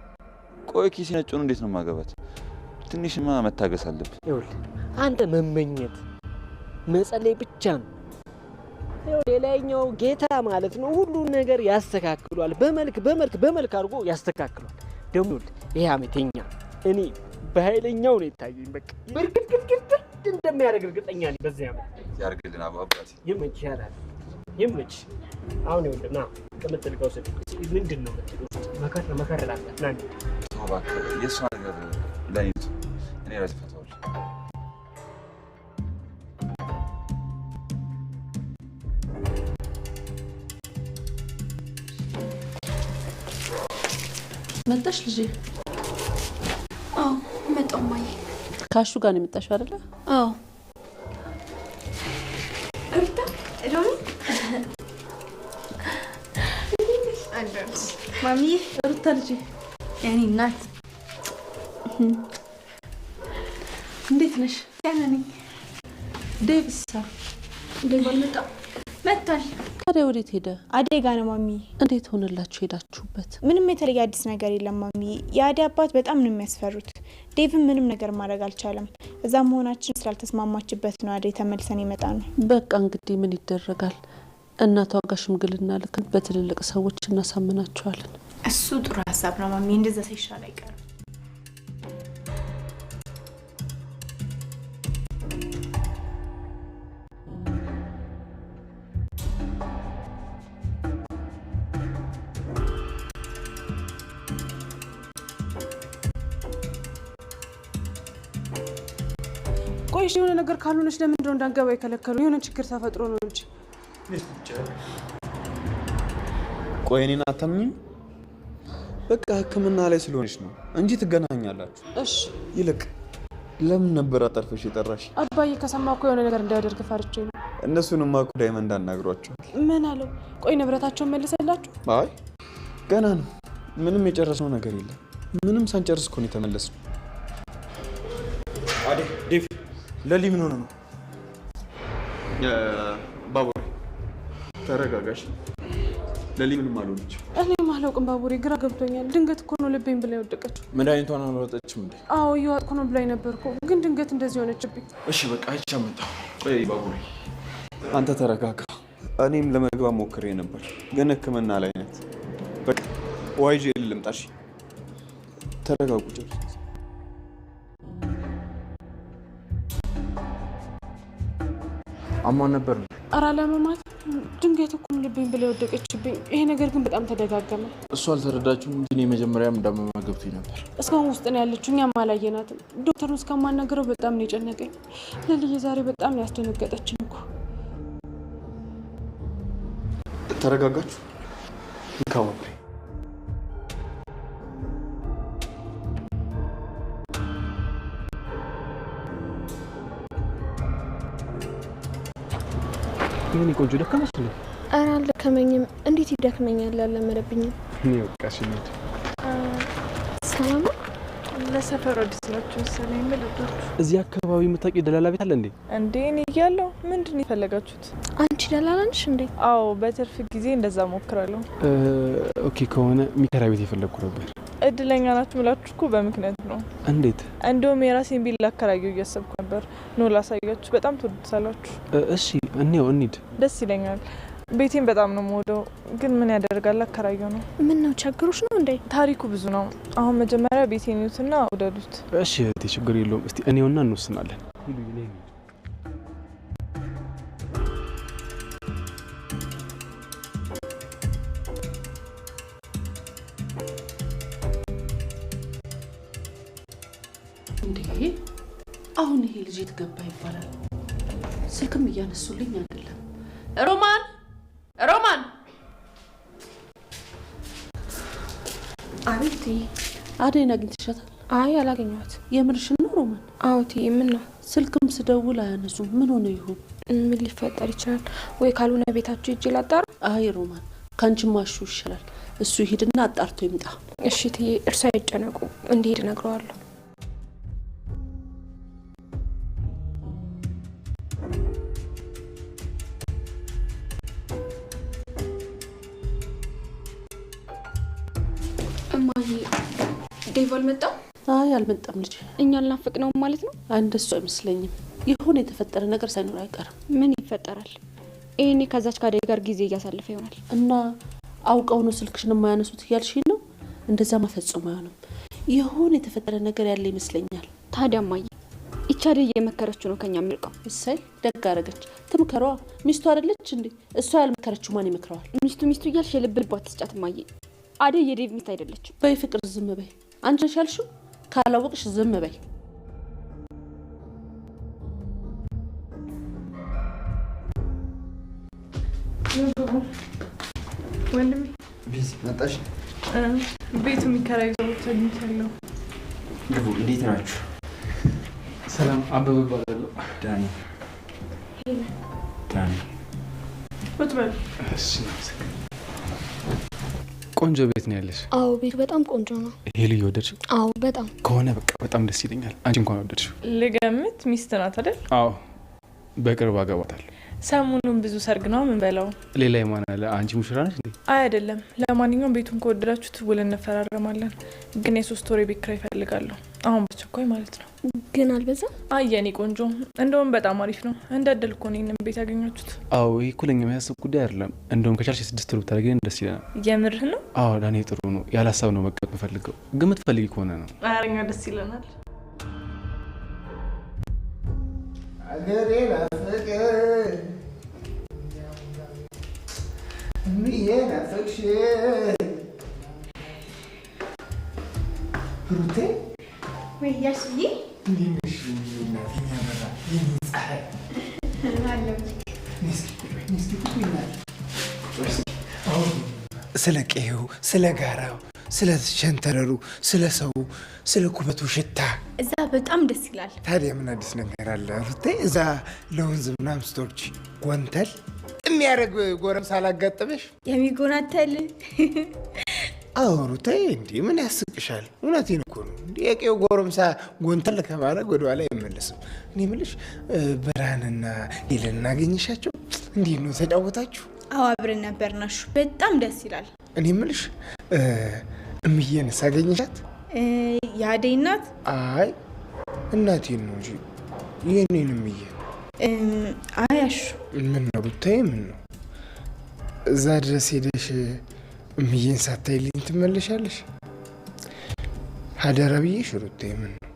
ቆይ ኪሴ ነጭ ሆኖ እንዴት ነው ማገባት? ትንሽማ መታገስ አለብህ። ይኸውልህ አንተ መመኘት መጸለይ ብቻ ነው። ሌላኛው ጌታ ማለት ነው ሁሉ ነገር ያስተካክሏል። በመልክ በመልክ በመልክ አድርጎ ያስተካክሏል። ደግሞ ይሄ አመተኛ እኔ በኃይለኛው ነው የታየኝ። በቃ በርግጥግጥግጥ እንደሚያደርግ እርግጠኛ ነኝ። በዚህ አመት ያርግልን አባቴ። ይመች ያላል ይመች። አሁን ይኸውልህ ና ቅምጥል ከውሰድ ምንድን ነው የምትለው? መከር መከር ላድርጋት ና እንሂድ። ተው እባክህ፣ የእሷ ነገር ለእኔ ተው፣ እኔ ራሴ እፈታዋለሁ። መጣሽ ልጄ? አዎ መጣሁ እማዬ። ካሹ ጋር ነው የመጣሽው አይደለ? አዎ። ሩታ ሮሚ ማሚዬ። ሩታ ልጄ፣ የኔ እናት እንዴት ነሽ? ደህና ነኝ። ዴቭሳ? ዴቭ አልመጣም? መጥቷል። ታዲያ ወዴት ሄደ? አደይ ጋ ነው ማሚዬ። እንዴት ሆነላችሁ ሄዳችሁበት? ምንም የተለየ አዲስ ነገር የለም ማሚዬ። የአደይ አባት በጣም ነው የሚያስፈሩት። ዴቭም ምንም ነገር ማድረግ አልቻለም። እዛ መሆናችን ስላልተስማማችበት ነው አደይ ተመልሰን የመጣ ነው። በቃ እንግዲህ ምን ይደረጋል። እናቷ ጋር ሽምግልና ልከን በትልልቅ ሰዎች እናሳምናቸዋለን። እሱ ጥሩ ሀሳብ ነው ማሚዬ። እንደዛ ሳይሻል አይቀርም። ቆይ የሆነ ነገር ካልሆነች ለምንድን ነው እንዳንገባ የከለከሉ? የሆነ ችግር ተፈጥሮ ነው እንጂ። ቆይ እኔን አታምኚም? በቃ ሕክምና ላይ ስለሆነች ነው እንጂ ትገናኛላችሁ። እሺ። ይልቅ ለምን ነበር አጠርፈሽ የጠራሽ? አባዬ ከሰማ እኮ የሆነ ነገር እንዳያደርግ ፈርቼ ነው። እነሱንማ እኮ ዳይመንድ አናግሯቸዋል። ምን አለው? ቆይ ንብረታቸውን መልሰላችሁ? አይ ገና ነው። ምንም የጨረስነው ነገር የለም። ምንም ሳንጨርስ እኮ ነው የተመለስነው። አዴ፣ ዴቭ፣ ለሊ ምን ሆነ ነው? ባቡሬ ተረጋጋሽ። ለሊ ምንም አልሆነች። እኔም አላውቅም ባቡሬ፣ ግራ ገብቶኛል። ድንገት እኮ ነው ልቤን ብላ የወደቀችው። መድኃኒቷን አልዋጠችም እንዴ? አዎ እየዋጥኩ ነው ብላኝ ነበር እኮ፣ ግን ድንገት እንደዚህ ሆነችብኝ። እሺ በቃ አይቻ መጣሁ። ቆይ ባቡሬ አንተ ተረጋጋ። እኔም ለመግባት ሞክሬ ነበር፣ ግን ሕክምና ላይ ናት። በቃ ውሃ ይዤ ልምጣ። እሺ ተረጋጉ። ጨርስ። አሟን ነበር። ኧረ አላመማትም። ድንገት እኮ ነው ልቤን ብላ የወደቀችብኝ። ይሄ ነገር ግን በጣም ተደጋገመ። እሱ አልተረዳችሁም እንጂ እኔ መጀመሪያም እንዳመማ ገብቶኝ ነበር። እስካሁን ውስጥ ነው ያለችው፣ እኛም አላየናትም። ዶክተሩን እስከማናገረው በጣም ነው የጨነቀኝ። ለልዬ ዛሬ በጣም ነው ያስደነገጠችኝ እኮ። ተረጋጋችሁ? እንካ ባቡሬ። የኔ ቆንጆ ደከመሽ እንዴ? ኧረ አልደከመኝም። እንዴት ይደክመኛል? አልለመደብኝም። እኔ በቃ እሺ እንሂድ። ሰላም ነው? ለሰፈሩ አዲስ ናችሁ መሰለኝ። ምን ልርዳችሁ? እዚህ አካባቢ የምታውቂው ደላላ ቤት አለ እንዴ? እንዴ እኔ እያለሁ ምንድን ነው የፈለጋችሁት? አንቺ ደላላ ነሽ እንዴ? አዎ፣ በትርፍ ጊዜ እንደዛ ሞክራለሁ። Okay ከሆነ የሚከራይ ቤት የፈለግኩ ነበር። እድለኛ ናችሁ ምላችሁ እኮ በምክንያት ነው። እንዴት? እንደውም የራሴን ቤት ላከራየው እያሰብኩ ነበር። ኑ ላሳያችሁ፣ በጣም ትወዱታላችሁ። እሺ እንየው፣ እንሂድ። ደስ ይለኛል። ቤቴን በጣም ነው የምወደው፣ ግን ምን ያደርጋል አከራየው ነው። ምን ነው ቸግሮሽ ነው እንዴ? ታሪኩ ብዙ ነው። አሁን መጀመሪያ ቤቴን እዩትና ውደዱት። እሺ እህቴ፣ ችግር የለውም። እስቲ እኔውና እንወስናለን። እንዴ አሁን ይሄ ልጅ የት ገባ ይባላል? ስልክም እያነሱልኝ አይደለም። አቤት እትዬ። አደይን አግኝተሻታል? አይ አላገኘኋት። የምርሽን ነው ሮማን? አዎ እትዬ። ምን ነው? ስልክም ስደውል አያነሱም። ምን ሆነ ይሆን? ምን ሊፈጠር ይችላል? ወይ ካልሆነ ቤታቸው ሂጅ ላጣራ። አይ ሮማን፣ ከአንቺማ እሹ ይሻላል። እሱ ይሂድና አጣርቶ ይምጣ። እሺ እትዬ፣ እርሱ አይጨነቁ፣ እንዲሄድ እነግረዋለሁ። እማዬ፣ ዴቭ አልመጣም? አይ አልመጣም ልጄ። እኛ አልናፈቅነውም ማለት ነው? አይ እንደሱ አይመስለኝም። የሆነ የተፈጠረ ነገር ሳይኖር አይቀርም። ምን ይፈጠራል? ይሄኔ ከዛች ካደይ ጋር ጊዜ እያሳለፈ ይሆናል። እና አውቀው ነው ስልክሽን የማያነሱት እያልሽኝ ነው? እንደዛማ ፈጽሞ አይሆንም። የሆነ የተፈጠረ ነገር ያለ ይመስለኛል። ታዲያ እማዬ፣ ይቺ አደይ እየመከረችው ነው ከኛ የሚርቀው። እሰይ ደግ አደረገች። ትምከሯ። ሚስቱ አይደለች እንዴ? እሷ ያልመከረችው ማን ይመክረዋል? ሚስቱ ሚስቱ እያልሽ የልብ ልብ አትስጫት እማዬ። አደይ የዴቭ ሚስት አይደለችም። በይ ፍቅር ዝም በይ። አንቺ ነሽ ያልሽው። ካላወቅሽ ዝም በይ። ወንድሜ ቢዚ መጣሽ? ቤቱ የሚከራዩ ሰዎች አግኝቻለሁ። ግቡ። እንዴት ናችሁ? ሰላም፣ አበበ እባላለሁ። ዳኒ ዳኒ። ቁጭ በሉ። እሺ፣ እናመሰግናለን። ቆንጆ ቤት ነው ያለሽ። አዎ ቤቱ በጣም ቆንጆ ነው። ይሄ ልዩ ወደድሽው? አዎ በጣም። ከሆነ በቃ በጣም ደስ ይለኛል። አንቺ እንኳን ወደድሽው። ልገምት ሚስት ናት አይደል? አዎ በቅርብ አገባታለሁ። ሰሞኑን ብዙ ሰርግ ነው ምን በለው። ሌላ የማን አለ? አንቺ ሙሽራ ነሽ እንዴ? አይ አይደለም። ለማንኛውም ቤቱን ከወደዳችሁት ውል እንፈራረማለን። ግን የ3 ወር የቤት ኪራይ እፈልጋለሁ። አሁን በአስቸኳይ ማለት ነው። ግን አልበዛም? አይ የኔ ቆንጆ፣ እንደውም በጣም አሪፍ ነው። እንደ እድል እኮ ነው ይሄንን ቤት ያገኛችሁት። አዎ ይሄ እኮ ለኛ የሚያሳስብ ጉዳይ አይደለም። እንደውም ከቻልሽ የ6 ወር ብታደርጊልን ደስ ይለናል። የምርህ ነው? አዎ ዳኔ ጥሩ ነው። ያለ ሀሳብ ነው መቀመጥ የምፈልገው። ግን የምትፈልጊ ከሆነ ነው። ኧረ እኛ ደስ ይለናል። አገሬ ናፈቀ እምዬ ናፈቅሽ ሩቴ። ወይ ያሽዬ፣ እንዴት ነሽ? እናቴ አበራ የኔ ፀሐይ። ነይ እስኪ ቁጭ በይ፣ ነይ እስኪ ቁጭ በይ እናቴ። ቁጭ በይ እስኪ። አሁን ስለ ቀዬው፣ ስለ ጋራው፣ ስለ ሸንተረሩ፣ ስለ ሰው፣ ስለ ኩበቱ ሽታ እዛ በጣም ደስ ይላል። ታዲያ ምን አዲስ ነገር አለ ሩቴ? እዛ ለወንዝ ምናምን ስትወርጂ ጎንተል የሚያደርግ ጎረምሳ አላጋጠመሽ? የሚጎናተል? አዎ ሩቴ፣ እንዴ ምን ያስቅሻል? እውነቴን እኮ ነው። እንዴ የቀዬው ጎረምሳ ጎንተል ከማድረግ ወደኋላ አይመለስም። እኔ የምልሽ ብርሃንና ሄለን አገኘሻቸው? እንዴት ነው ተጫወታችሁ? አዎ አብረን ነበርን አሹ። በጣም ደስ ይላል። እኔ የምልሽ እምዬንስ አገኘሻት? የአደይ እናት? አይ እናቴን ነው እንጂ የኔን እምዬ። አይ አሹ። ምን ነው ሩቴ? ምን ነው እዛ ድረስ ሄደሽ እምዬን ሳታይልኝ ትመለሻለሽ? አደራ ብዬሽ ሩቴ። ምን ነው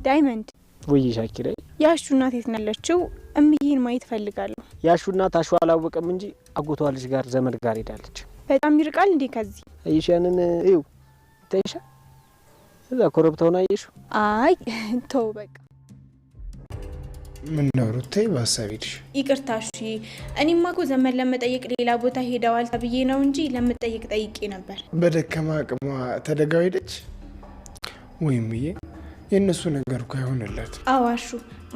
ዳይመንድ። ወይ ሻኪራ፣ የአሹ እናት የት ነው ያለችው? እምዬን ማየት እፈልጋለሁ። የአሹ እናት አሹ አላወቀም እንጂ አጎቷ ልጅ ጋር ዘመድ ጋር ሄዳለች። በጣም ይርቃል እንዴ ከዚህ? አየሽ ያንን እዩ ይታይሻል? እዛ ኮረብታውን አየሽው? አይ ተው በቃ። ምን ነው ሩቴ በሀሳብ ሄድሽ? ይቅርታ እሺ። እኔማ እኮ ዘመድ ለመጠየቅ ሌላ ቦታ ሄደዋል ተብዬ ነው እንጂ ለመጠየቅ ጠይቄ ነበር። በደከማ አቅሟ ተደጋው ሄደች። ወይም ብዬ የእነሱ ነገር እኮ አይሆንላትም። አዎ አሹ፣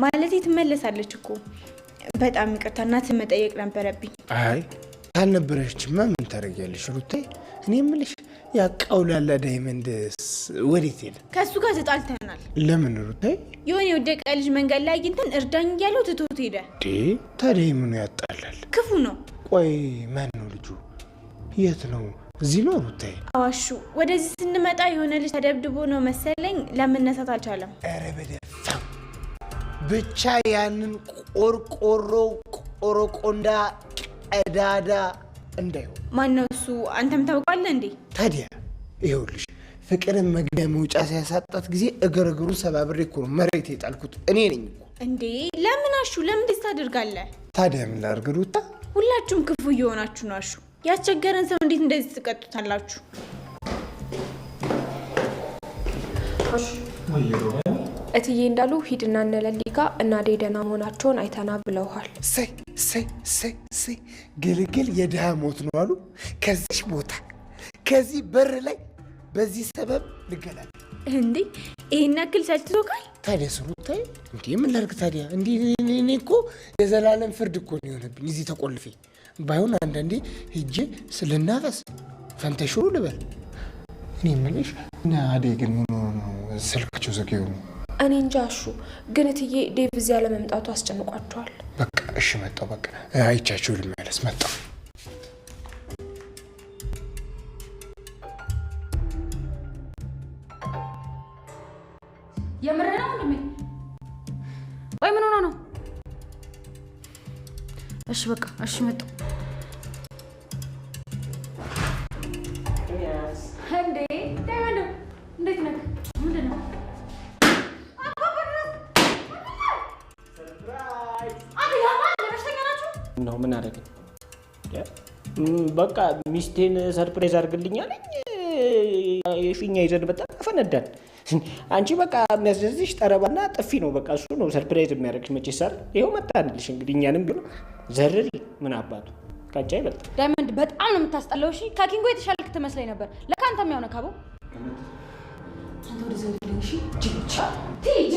ማለቴ ትመለሳለች እኮ። በጣም ይቅርታ እናትን መጠየቅ ነበረብኝ። አይ ካልነበረችማ ምን ታደርጊያለሽ ሩቴ? እኔ የምልሽ ያ ቀውላላ ዳይመንድስ ወዴት ሄደ? ከእሱ ጋር ተጣልተናል። ለምን ሩቴ? የሆነ የወደቀ ልጅ መንገድ ላይ አግኝተን እርዳኝ እያለው ትቶት ሄደ። ታዲያ ምኑ ያጣላል? ክፉ ነው። ቆይ ማን ነው ልጁ? የት ነው? እዚህ ነው ሩቴ? አዎ አሹ፣ ወደዚህ ስንመጣ የሆነ ልጅ ተደብድቦ ነው መሰለኝ ለመነሳት አልቻለም። ኧረ በደፋው ብቻ ያንን ቆርቆሮ ቆሮቆንዳ ቀዳዳ እንዳይሆን። ማነው እሱ? አንተም ታውቃለህ እንዴ? ታዲያ ይኸውልሽ ፍቅርን መግቢያ መውጫ ሲያሳጣት ጊዜ እግር እግሩን ሰባብሬ እኮ ነው መሬት የጣልኩት እኔ ነኝ እኮ። እንዴ ለምን አሹ? ለምን እንደዚህ ታደርጋለህ? ታዲያ ምን ላድርግ ሩታ? ሁላችሁም ክፉ እየሆናችሁ ነው አሹ። ያስቸገረን ሰው እንዴት እንደዚህ ትቀጡታላችሁ? እትዬ እንዳሉ ሂድና እነ ለሊ ጋር እና አደይ ደህና መሆናቸውን አይተና ብለውሃል። እሰይ እሰይ እሰይ እሰይ! ግልግል የድሃ ሞት ነው አሉ። ከዚህ ቦታ ከዚህ በር ላይ በዚህ ሰበብ ልገላገል። እንዴ ይሄን ያክል ሰልችቶካል? ታዲያ ስሩታይ እንዴ ምን ላድርግ ታዲያ? እንዴ እኔ እኮ የዘላለም ፍርድ እኮ ነው የሆነብኝ እዚህ ተቆልፌ። ባይሆን አንዳንዴ ሄጄ ስልናፈስ ፈንተሽሩ ልበል። እኔ የምልሽ እና አደይ ግን ምን ሆኖ ነው ስልካቸው ዝግ የሆነው? እኔ እንጃ አሹ፣ ግን እትዬ ዴቭ እዚህ ያለመምጣቱ አስጨንቋቸዋል። በቃ እሺ መጣሁ። በቃ አይቻችሁ ልመለስ። መጣሁ። የምር ነው ወንድሜ? ቆይ ምን ሆና ነው? እሺ በቃ እሺ መጣሁ። እንዴ ዳይመንድ እንዴት ነህ? ምንድን ነው? ነው ምን አደረገኝ? በቃ ሚስቴን surprise አድርግልኝ አለኝ። የፊኛ ይዘን በጣም ፈነዳን። አንቺ በቃ የሚያስደስትሽ ጠረባና ጥፊ ነው። በቃ እሱ ነው surprise የሚያደርግሽ። መቼስ አይደል? ይኸው መጣንልሽ። እንግዲህ እኛንም ቢሆን ዘርሪ። ምን አባቱ ከአንቺ አይበልጥም። ዳይመንድ በጣም ነው የምታስጠላው። እሺ ከኪንጎ የተሻልክ ትመስለኝ ነበር። ለካ አንተም ያው ነህ ካቦ። አንተ ወደዛ ሂድልኝ። እሺ ጅጅ ቲጅ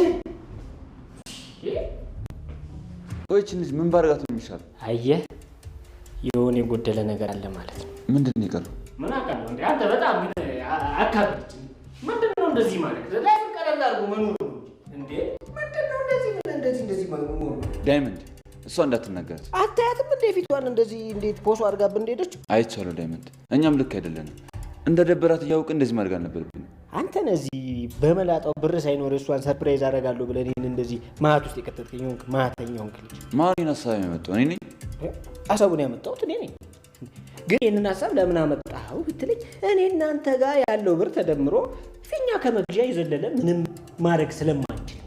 ቆይ ይህችን ልጅ ምን ባደርጋት ነው የሚሻለው? አየህ የሆነ የጎደለ ነገር አለ ማለት ነው። ምንድን ነው የቀረው? ምን አውቃለሁ እንዴ አንተ በጣም ግን አካብድ። ምንድን ነው እንደዚህ ማለት? life ን ቀለል አድርጎ መኖር ነው እንዴ? ምንድን ነው እንደዚህ ምን እንደዚህ እንደዚህ መኖር ነው? ዳይመንድ እሷ እንዳትናገራት። አታያትም እንዴ ፊቷን እንደዚህ እንዴት ፖሶ አድርጋብን እንደሄደች? አይቻለሁ ዳይመንድ፣ እኛም ልክ አይደለንም። እንደ ደበራት እያወቅን እንደዚህ ማድረግ አልነበረብንም። አንተ ነህ እዚህ በመላጣው ብር ሳይኖር እሷን surprise አደርጋለሁ ብለህ እኔን እንደዚህ ማት ውስጥ የከተትከኝ ሆንክ፣ ማተኛ ሆንክ ልጅ። ማን ይሄን ሀሳብ ያመጣው? እኔ ነኝ። ሀሳቡን ያመጣሁት እኔ ነኝ። ግን ይህንን ሀሳብ ለምን አመጣኸው ብትለኝ እኔ እናንተ ጋር ያለው ብር ተደምሮ ፊኛ ከመግዣ የዘለለ ምንም ማድረግ ስለማንችል፣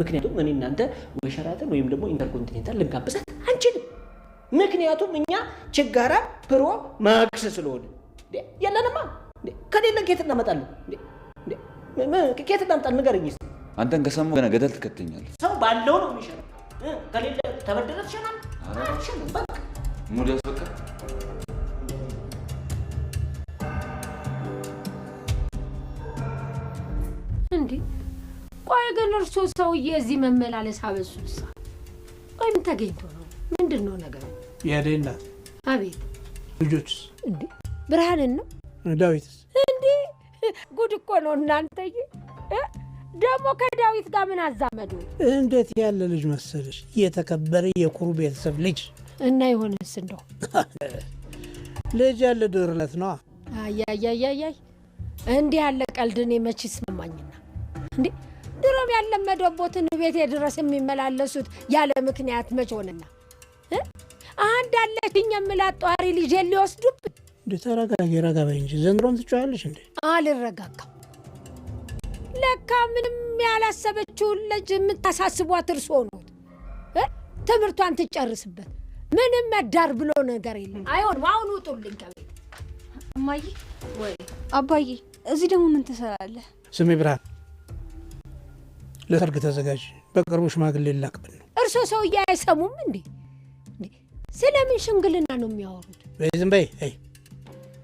ምክንያቱም እኔ እናንተ ወይ ሸራተን ወይም ደግሞ ኢንተርኮንቲኔንታል ልንጋብዛት አንችልም። ምክንያቱም እኛ ችጋራ Pro Max ስለሆነ የለንማ። ከሌለን ከየት እናመጣለን? ከየት እናመጣለን? ንገረኝ እስኪ። አንተን ከሰማሁ ገና ገደል ትከተኛለህ። ሰው ባለው ነው የሚሸነው። ከሌለ ተበድረህ ትሸናለህ። አትሸንም። በቃ ሙድ ያስበቃ። እንዴ ቆይ ግን እርሶ ሰውዬ እዚህ መመላለስ አበዙሳ? ቆይ ምን ተገኝቶ ነው? ምንድን ነው ነገሩ? የአደይ እናት። አቤት። ልጆችስ? እንዴ ብርሃንን ነው? ዳዊትስ? እንዴ ጉድ እኮ ነው እናንተዬ። ደግሞ ከዳዊት ጋር ምን አዛመዱ? እንዴት ያለ ልጅ መሰለሽ! የተከበረ የኩሩ ቤተሰብ ልጅ። እና ይሆንስ እንደው ልጅ ያለ ድርለት ነዋ። አያያያያይ እንዲህ ያለ ቀልድ እኔ መች ይስማማኝና። እንዴ ድሮም ያለመደቦትን ቤቴ ድረስ የሚመላለሱት ያለ ምክንያት መች ሆነና? አንድ አለችኝ የምላት ጧሪ ልጄን ሊወስዱብኝ። እንዴ ተረጋጊ፣ ረጋ በይ እንጂ ዘንድሮም ትጮያለሽ እንዴ? አልረጋጋም። ለካ ምንም ያላሰበችውን ልጅ የምታሳስቧት እርስዎ ኖት። ትምህርቷን ትጨርስበት ምንም መዳር ብሎ ነገር የለም። አይሆንም። አሁን ውጡልኝ ከቤት። እማዬ ወይ አባዬ፣ እዚህ ደግሞ ምን ትሰራለህ? ስሜ ብርሃን፣ ለሰርግ ተዘጋጅ። በቅርቡ ሽማግሌ ላክብን ነው። እርስዎ ሰውዬ አይሰሙም እንዴ? ስለምን ሽምግልና ነው የሚያወሩት? በይ ዝም በይ። አይ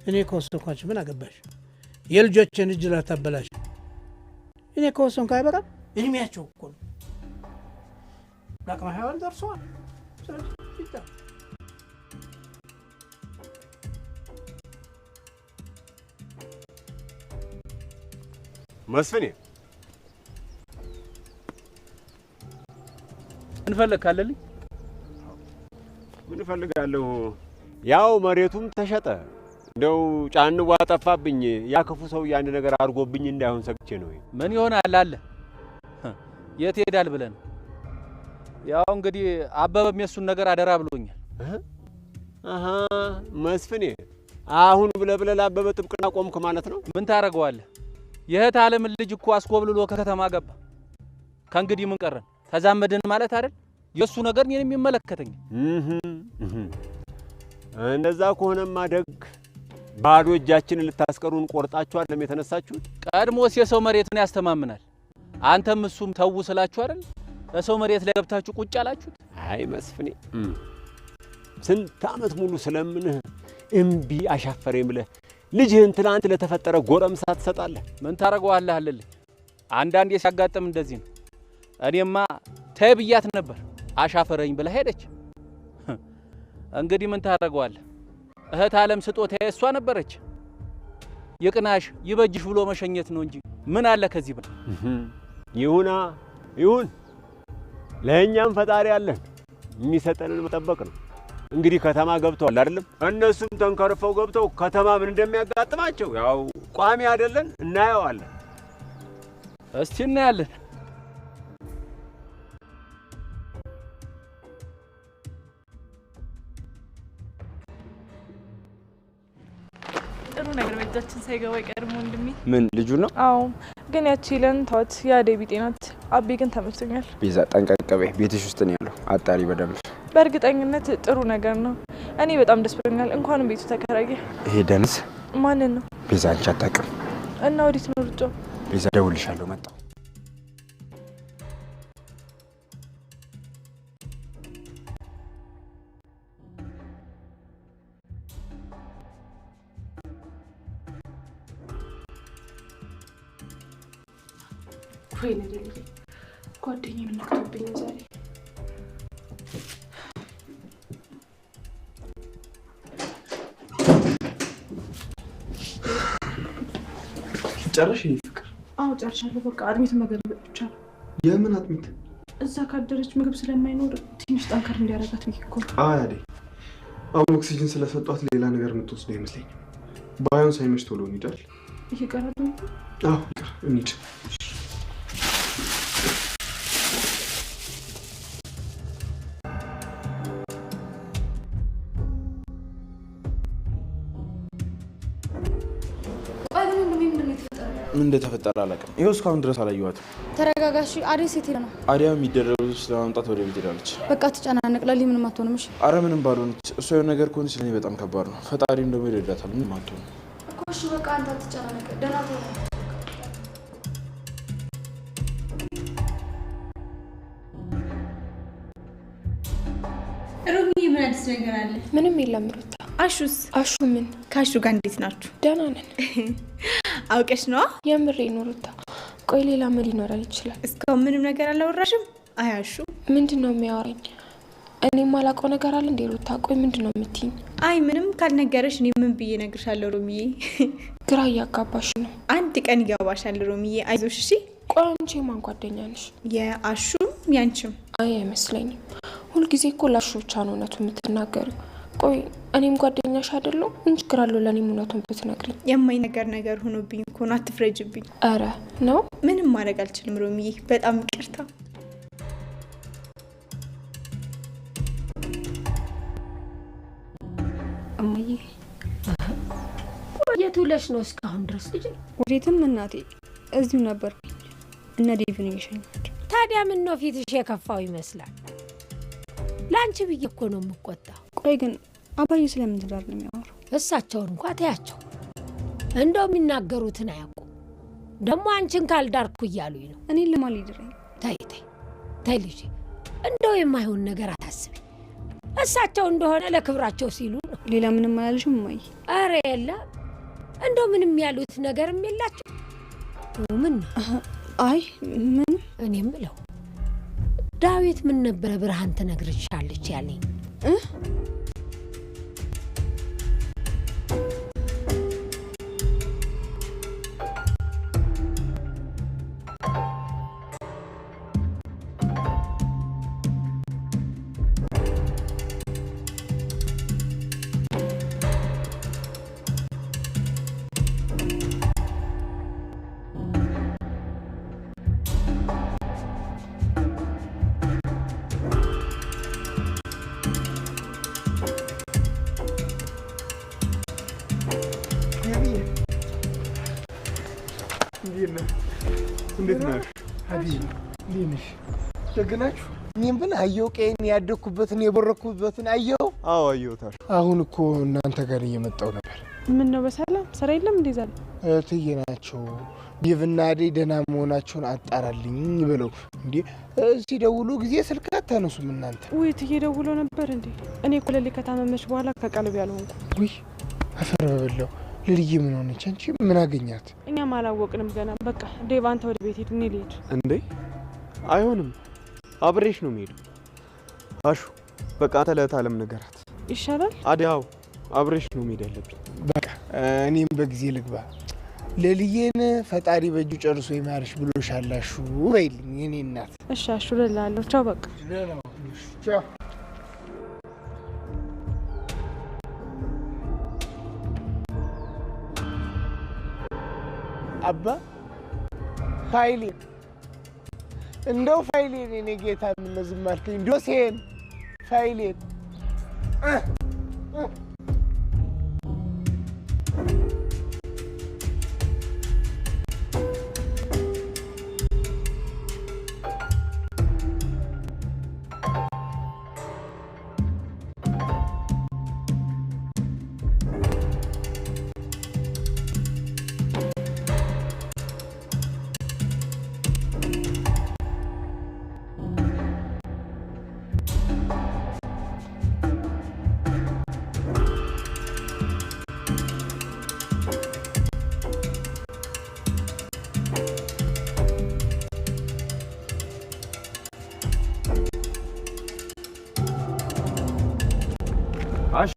እኔ ከወሰንኳችሁ ምን አገባሽ? የልጆችን እጅ ላታበላሽ። እኔ ከወሰንኩ አይበቃም? እድሜያቸው እኮ ነው፣ ለአቅመ ሔዋን ደርሰዋል። ስለዚህ ይጣ መስፍኔ ምን ፈለግ ካለልኝ? ምን እፈልጋለሁ? ያው መሬቱም ተሸጠ። እንደው ጫንዋ ጠፋብኝ። ያ ክፉ ሰው አንድ ነገር አድርጎብኝ እንዳይሆን ሰግቼ ነው። ምን ይሆናል አለ የት ሄዳል ብለን ያው እንግዲህ አበበም የሱን ነገር አደራ ብሎኛል። አሃ መስፍኔ፣ አሁን ብለህ ብለህ ለአበበ ጥብቅና ቆምክ ማለት ነው? ምን ታደርገዋለህ? የእህት ዓለምን ልጅ እኮ አስኮብልሎ ከከተማ ገባ። ከእንግዲህ ምን ቀረን? ተዛመድን ማለት አይደል? የሱ ነገር እኔንም ይመለከተኛል። እንደዛ ከሆነማ ደግ ባዶ እጃችንን ልታስቀሩን ቆርጣችሁ አይደለም የተነሳችሁት? ቀድሞስ የሰው መሬትን ያስተማምናል። አንተም እሱም ተው ስላችሁ አይደል ለሰው መሬት ላይ ገብታችሁ ቁጭ አላችሁት? አይ መስፍኔ፣ ስንት ዓመት ሙሉ ስለምንህ እምቢ አሻፈረኝ ብለህ ልጅህን ትናንት ለተፈጠረ ጎረምሳ ትሰጣለህ? ምን ታረገዋለህ አለልኝ። አንዳንዴ ሲያጋጥም እንደዚህ ነው። እኔማ ተይ ብያት ነበር፣ አሻፈረኝ ብላ ሄደች። እንግዲህ ምን ታረገዋለህ? እህት ዓለም ስጦታዬ እሷ ነበረች። ይቅናሽ ይበጅሽ ብሎ መሸኘት ነው እንጂ ምን አለ ከዚህ በላይ? ይሁና ይሁን፣ ለእኛም ፈጣሪ አለን፣ የሚሰጠንን መጠበቅ ነው። እንግዲህ ከተማ ገብተዋል አይደለም? እነሱም ተንከርፈው ገብተው ከተማ ምን እንደሚያጋጥማቸው ያው ቋሚ አይደለን፣ እናየዋለን። እስቲ እናያለን። ጥሩ ነገር በእጃችን ሳይገባ አይቀርም ወንድሜ። ምን ልጁ ነው? አዎ፣ ግን ያቺ ለን ተዋት፣ የአደይ ቢጤ ናት። አቤ ግን ተመችቶኛል። ቤዛ ጠንቀቅ በይ፣ ቤትሽ ውስጥ ነው ያለው፣ አጣሪ በደንብ። በእርግጠኝነት ጥሩ ነገር ነው። እኔ በጣም ደስ ብሎኛል። እንኳንም ቤቱ ተከራየ። ይሄ ደንስ ማንን ነው? ቤዛ አንቺ አታውቅም። እና ወዴት ነው ሩጫው? ቤዛ እደውልልሻለሁ፣ መጣሁ። ወይኔ ደልዬ ጓደኛዬ ምን ነክቶብኝ ነው ዛሬ? ጨረሽ የኔ ፍቅር? አዎ ጨርሻለሁ። በቃ አጥሚት መገልበጥ ብቻ ነው። የምን አጥሚት? እዛ ካደረች ምግብ ስለማይኖር ትንሽ ጠንከር እንዲያደርጋት ብዬ እኮ ነው። አይ አደይ፣ አሁን ኦክሲጅን ስለሰጧት ሌላ ነገር የምትወስደው አይመስለኝም። ባይሆን ሳይመሽ ቶሎ እንሂድ አይደል? ይቀራል? አዎ ይቅር፣ እንሂድ። ምን እንደተፈጠረ አላውቅም። ይኸው እስካሁን ድረስ አላየኋትም። ተረጋጋሽ። አደይ ሴት ሄዳ ነው። አዲያ የሚደረጉ ልብስ ለማምጣት ወደ ቤት ሄዳለች። በቃ ትጨናነቅ። ለሊ ምንም አትሆንም። እሺ? አረ ምንም ባልሆነች። እሷ የሆነ ነገር ከሆነች ለእኔ በጣም ከባድ ነው። ፈጣሪም ደግሞ ይረዳታል። ምንም አትሆንም እኮ። እሺ በቃ አንተ አትጨናነቅ። ደህና ትሆን። ሩሚ ምን አዲስ ነገር አለ? ምንም የለም ሩታ። አሹስ? አሹ ምን? ከአሹ ጋር እንዴት ናችሁ? ደህና ነን። አውቀሽ ነዋ? የምሬ ነው ሩታ። ቆይ ሌላ ምን ሊኖረን ይችላል? እስካሁን ምንም ነገር አላወራሽም? አይ አሹ ምንድን ነው የሚያወራኝ? እኔ የማላውቀው ነገር አለ እንዴ ሩታ? ቆይ ምንድን ነው የምትይኝ? አይ ምንም ካልነገረሽ እኔ ምን ብዬ እነግርሻለሁ ሮሚዬ? ግራ እያጋባሽ ነው። አንድ ቀን ይገባሻል ሮሚዬ፣ አይዞሽ እሺ። ቆይ አንቺ የማን ጓደኛ ነሽ? የአሹም ያንቺም። አይ አይመስለኝም። ሁልጊዜ እኮ ላሹ ብቻ ነው እውነቱን የምትናገሪው። ቆይ እኔም ጓደኛሽ አይደለሁ? ምን ችግር አለው ለእኔም እውነቱን ብትነግሪኝ? የማይነገር ነገር ሆኖብኝ እኮ ነው፣ አትፍረጅብኝ። ኧረ ነው። ምንም ማድረግ አልችልም ሮሚዬ፣ በጣም ይቅርታ። እማዬ የት ውለሽ ነው እስካሁን ድረስ ልጄ? ወዴትም እናቴ፣ እዚሁ ነበርኩኝ። እነ ዴቭን እየሸኘኋቸው። ታዲያ ምን ነው ፊትሽ የከፋው ይመስላል? ለአንቺ ብዬ እኮ ነው የምቆጣው። ቆይ ግን አባዬ ስለምን ትዳር ነው የሚያወራው? እሳቸውን እንኳ ተያቸው፣ እንደው የሚናገሩትን አያውቁም። ደግሞ አንቺን ካልዳርኩ እያሉኝ ነው። እኔን ለማን ሊድረኝ? ተይ ተይ ተይ ልጄ፣ እንደው የማይሆን ነገር አታስቢ። እሳቸው እንደሆነ ለክብራቸው ሲሉ ነው። ሌላ ምንም አላልሽም እማዬ? ኧረ የለም፣ እንደው ምንም ያሉት ነገርም የላቸው። ምን ነው? አይ ምንም። እኔ የምለው ዳዊት ምን ነበረ ብርሃን ትነግርሻለች ያለኝ? እንዴት ነሽ? እንዴት ነሽ? ደግ ናችሁ? እኔም ብል አየሁ ቀይን ያደግኩበትን የቦረኩበትን አየሁ። አዎ አየሁታል። አሁን እኮ እናንተ ጋር እየመጣሁ ነበር። ምን ነው በሰላም ስራ የለም እንዴ ዛሬ? እትዬ ናቸው ዴቭና አደይ ደህና መሆናቸውን አጣራልኝ ብለው እንዴ ሲደውሉ ጊዜ ስልክ አታነሱም እናንተ። ውይ እትዬ ደውሎ ነበር እንዴ? እኔ እኮ ለሊ ከታመመች በኋላ ከቀልብ ያልሆንኩ። ውይ አፈር በበላው። ልልዬ ምን ሆነች? አንቺ ምን አገኛት? እኛም አላወቅንም ገና። በቃ ዴቭ አንተ ወደ ቤት ሂድ፣ እኔ ልሂድ። እንዴ አይሆንም፣ አብሬሽ ነው የምሄደው። አሹ በቃ አንተ ለእህት አለም ንገራት ይሻላል። አዲያው አብሬሽ ነው መሄድ ያለብኝ። በቃ እኔም በጊዜ ልግባ። ለልዬን ፈጣሪ በእጁ ጨርሶ ይማርሽ ብሎሻል አሹ በይልኝ የኔ እናት። እሺ አሹ እልልሃለሁ። ቻው በቃ። ቻው። አባ ፋይሌን እንደው ፋይሌን የኔ ጌታ ምነው ዝም አልከኝ? ዶሴን ፋይሌን አሹ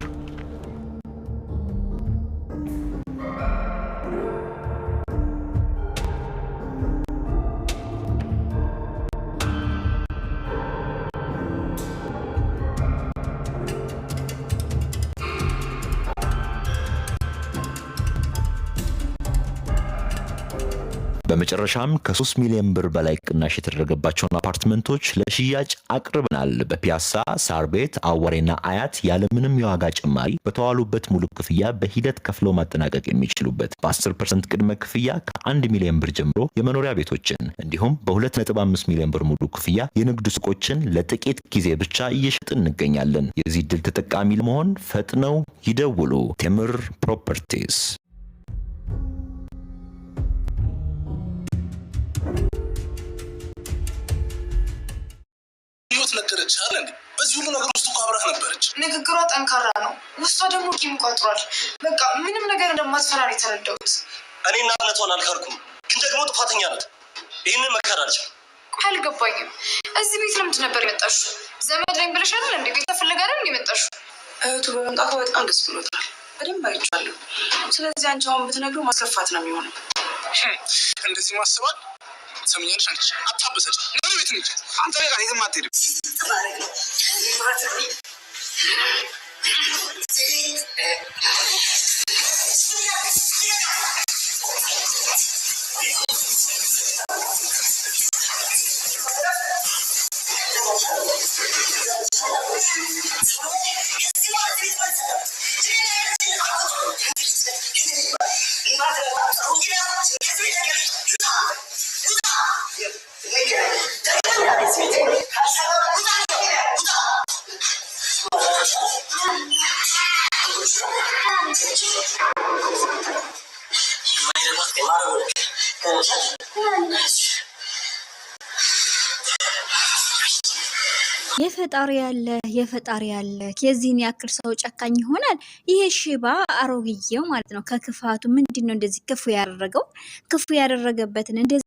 በመጨረሻም ከ3 ሚሊዮን ብር በላይ ቅናሽ የተደረገባቸውን አፓርትመንቶች ለሽያጭ አቅርበናል። በፒያሳ፣ ሳር ቤት፣ አዋሬና አያት ያለምንም የዋጋ ጭማሪ በተዋሉበት ሙሉ ክፍያ በሂደት ከፍለው ማጠናቀቅ የሚችሉበት፣ በ10% ቅድመ ክፍያ ከ1 ሚሊዮን ብር ጀምሮ የመኖሪያ ቤቶችን እንዲሁም በ2.5 ሚሊዮን ብር ሙሉ ክፍያ የንግድ ሱቆችን ለጥቂት ጊዜ ብቻ እየሸጥን እንገኛለን። የዚህ ዕድል ተጠቃሚ ለመሆን ፈጥነው ይደውሉ። ቴምር ፕሮፐርቲስ። ህይወት ነገረች አለ እንዴ? በዚህ ሁሉ ነገር ውስጥ እኮ አብራህ ነበረች። ንግግሯ ጠንካራ ነው፣ ውስጧ ደግሞ ቂም ቋጥሯል። በቃ ምንም ነገር እንደማትፈራ ነው የተረዳሁት። እኔ እናትነቷን አልካድኩም፣ ግን ደግሞ ጥፋተኛ ናት። ይህንን መካድ አልችልም። ቆይ አልገባኝም። እዚህ ቤት ለምንድን ነበር የመጣሽው? ዘመድ ነኝ ብለሽ አይደል እንዴ? ቤት ፈልጋ አይደል እንዴ የመጣሽው? እህቱ በመምጣቷ በጣም ደስ ብሎታል። በደንብ አይቼዋለሁ። ስለዚህ አንቺ አሁን ብትነግሪው ማስከፋት ነው የሚሆነው። እንደዚህ ማስባል ትሰምኛለሽ? አንቺ አታበሰጭ። ምን ቤት እንሂድ። አንተ ጋር የትም አትሄድም። የፈጣሪ ያለ የፈጣሪ ያለ የዚህን ያክል ሰው ጨካኝ ይሆናል? ይሄ ሽባ አሮግዬው ማለት ነው። ከክፋቱ ምንድን ነው እንደዚህ ክፉ ያደረገው? ክፉ ያደረገበትን እንደዚህ